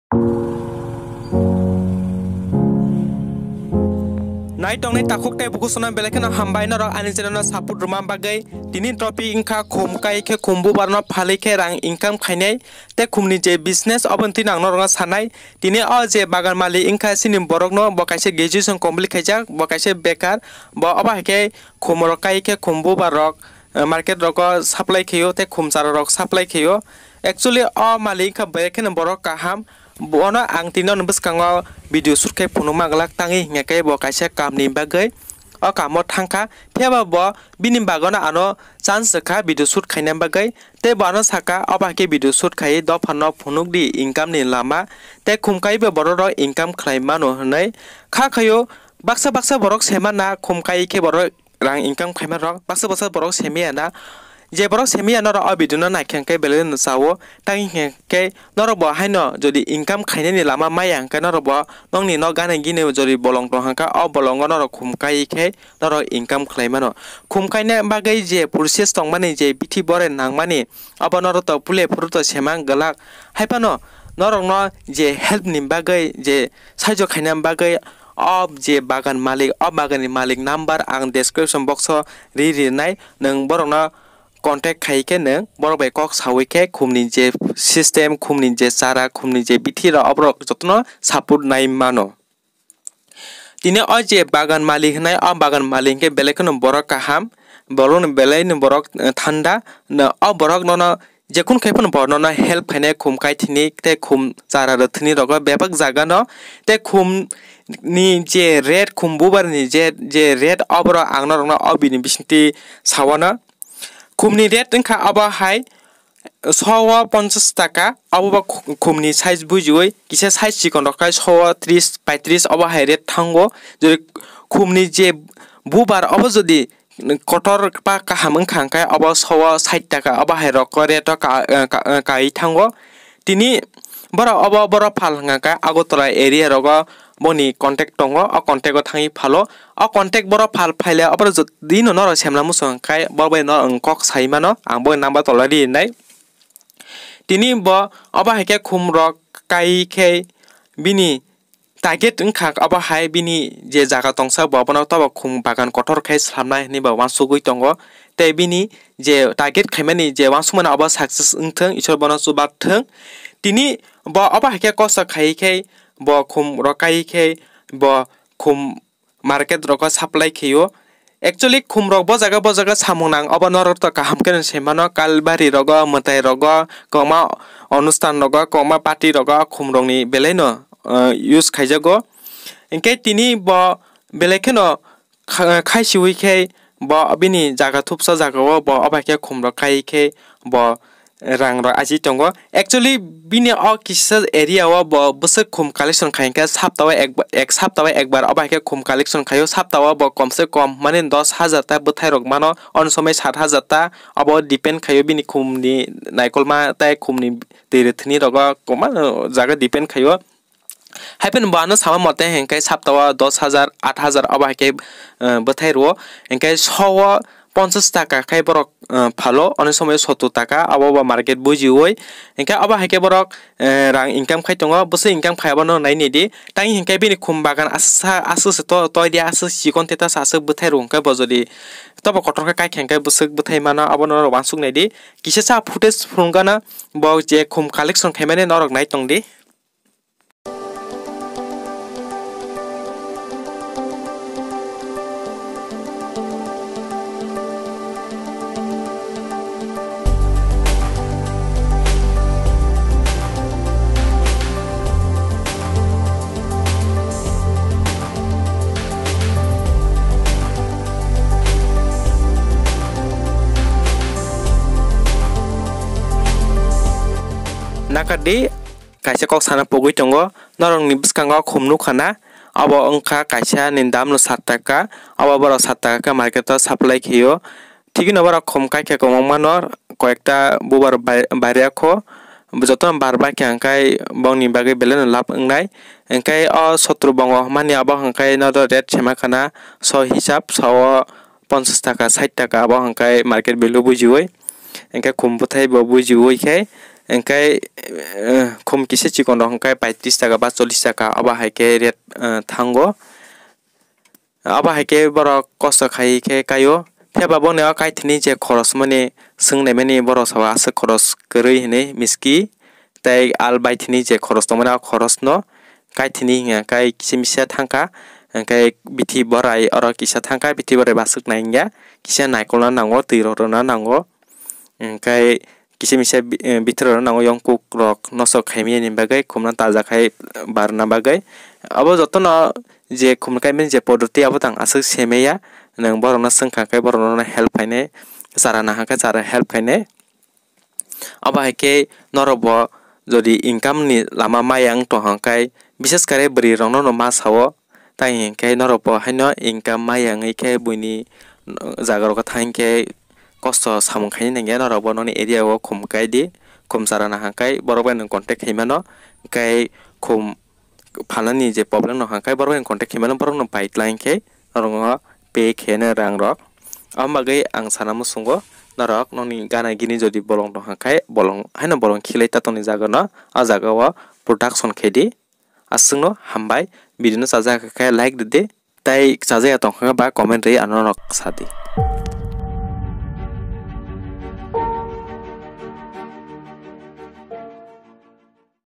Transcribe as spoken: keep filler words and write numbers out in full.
Nai tongnai takhuk tei bukusono belai kheno hambai norok ani channel no support rwma bagwi. Tini topic wngkha khum kai khe khum bubar no phalwi khe rang income khainai tei khum ni je business obo twi ang norok no sanai. Tini o je bagan malik wngkha chini borok no bo kaisa graduation complete khaijak, bo kaisa bekar, bo obo hai khe khum rok kai khe khum bubar rok, eh, market rogo supply khaio tei khum chara rok supply khaio. Actually o malik wngkha belai kheno borok kaham. Bono ang tini ani bwskango video shoot khai phunukma glak tangwi hingya khe bo kaisa kamni bagwi o kamo thangkha. Phiya ba bo bini bagono ano chance rwkha video shoot khaina bagwi. Tei bo ano saka, obo hai khe video shoot khai dophano phunukdi income ni lama. Tei khum kaibo borok rok income khlai mano hwnwi. Kha khaio baksa baksa borok se mana khum kai khe borok rang income khaima rok, baksa baksa borok semiya na. Je borok semiya norok o video no naikhe hwnkhe belai no chao. Tang hwnkhe norok bo haino jodi income khainani lama maya hwnkhe norok bo nokni nok gana gini jodi bolong tong hwnkha, o bolongo norok khum kai khe norok income khlai mano. Khum kaina bagwi je process tongmani, je bithi bore nangmani, obo norok to pule phuru to sema glak. Haiphano norokno je help ni bagwi, je saijo khaina bagwi, o je bagan malik, o bagan ni malik number ang description box o ri rinai, nwng borokno contact khai khe nwng borok bai kok sawi khe khumni je system, khumni je chara, khumni je bithi rok, oborok jotono support nai mano. Tini o je bagan malik hwnai, o bagan malik hwnkhe belai kheno borok kaham, borokni belai no borok, eh, thanda, no, o borok nono jekun khai phano bo nono help khainai khum kaithini tei khum chara rwthwini rogo bebak jaga no tei khum ni je rate, khum bubar ni je, je rate oborok ang norokno o bini bisingtwi sawano. Khum ni rate wngkha obo hai so o ponchas taka, obo bo khu-, khum ni size bujiwi kisa size chikon rok khai so o tris paitris obo hai rate thango. Jodi khum ni je bubar obo jodi kotor ba kaham wngkha hwnkhe obo so o sait taka, obo hai rok o rate o ka-, ka-, ka-, kai thango. Tini borok obo borok phal hwnkha khe Agartala area rogo boni contact tongo, o contact o thangwi phalo. O contact borok phal phaile obo jodi no norok semna muchung hwnkhe borok bai no ang kok sai mano, ang bo number tola rinai. Tini bo obo hai khe khum rok kai khe bini target wngkha, obo hai bini je jaga tongsa bo abono tobo khum bagan kotor khe slamnai hinwi bo uansugwi tongo. Tei bini je target khaimani je uansukmani obo success wngthung, Isor bono chubathung. Tini bo obo hai khe kosto khai khe bo khum rok kai khe bo khum market rogo supply khaio. Actually khum rok bo jaga bo jaga samung nang, obo norok to kaham khe se mano, kalbari rogo, mwtai rogo, kwbangma onustan rogo, kwbangma party rogo khum rokni belai no, uh, use khaijago. Hinkhe tini bo belai kheno kha-, khaisiwi khe bo bini jaga thupsa jaga o bo obo hai khe khum rok kai khe bo rang rok achi tongo. Actually bini o kisa area o bo bwswk khum collection khai khe sapta o ek, ek sapta o ekbar obo hai khe khum collection khaio. Sapta o bo kom se kom mane dos hajar ta bwthai rok mano, on somoi sat hajar ta, obo depend khaio bini khum ni naikolma tei khum ni twi rwthwini rogo kwbangma jaga depend khaio. Haiphano bo ano sama mote hinkhe sapta o dos hajar, aat hajar obo hai khe, eh, bwthai rwo. Hinkhe so o ponchas taka khai borok, eh, phalo, ono somoi sottor taka, obo bo market bujiwi. Hinkhe obo hai khe borok, eh, rang income khai tongo, bwswk income khai abono nai nidi. Tei hinkhe bini khum bagan aswk sa-, aswk se to-, toi di, aswk chikon tei ta sa aswk bwthai rw hinkhe bo jodi tobo kotor khe kai khe hinkhe bwswk bwthai mano, abono norok uansuk nai di. Kisa sa footage phunukgana bo je khum collection khaimani norok nai tong di. Nakadi. Kaisa kok sana pogwi tongo, norokni bwskango khum nukha na, abo wngkha kaisa ni dam no sat taka, abo borok sat taka khe market o supply khaio. Thikino borok khum kaikha kwbangma no, koyekta bubar bai-, bairya kho, jotono bar baikha hwnkhe bongni bagwi belai no lab wngnai. Hwnkhe o sotro bongo hwnmani abo hwnkhe nodo rate sema khana so hisab, so o ponchas taka, sait taka abo hwnkhe market value bujiwi. Hwnkhe khum bwthai bo bujiwi khe Hwnkhe, eh, khum kisa chikon rok hwnkhe paitris taka ba chollis taka, abo hai khe rate, eh, thango. Abo hai khe borok kosto khai khe kaio. Phiya ba boni o kaithini je khoros mani swngnai mani borok sabo aswk khoros kwrwi hinwi miski. Tei al baithini je khoros tongmani o khoros no kaithini hinkhe kisa misa thangkha. Hwnkhe bithi borai oro kisa thangkha, bithi borai bo aswk nai wngya. Kisa naikolna nango, twi rok rwna nango. Hwnkhe kisa misa bi-, eh, bithor rok nango, yongkuk rok nosto khaimani bagwi, khumna taja khai barna bagwi. Abo jotono je khum kaimani je poddoti abo tang aswk semaya, nwng borokno swngkha khe borokno help khainai, chara nahakhe chara help khainai. Abo hai khe norok bo jodi income ni lama maya wng tong hwnkhe, bises kare bwrwi rokno no ma sao, tei hinkhe norok bo haino income maya wngwi khe buini jaga rogo thang khe kosto samung khainai nangya, norok bo nokni area o khum kai di, khum chara nahakhe borok bai nwng contact khaimano, hwnkhe khum phalnani je problem no hwnkhe borok bai contact khaimano, borok no bai tla hinkhe norok no pay khainai rang rok. Aboni bagwi ang sana muchungo norok nokni gana gini jodi bolong tong hwnkhe bolong haino bolong khilai ta tongni jaga no, a jaga o production khe di. Aswkno hambai, video no chajak khe like rwdi, tei chajak ya tong khe ba comment rwi ano norok sadi.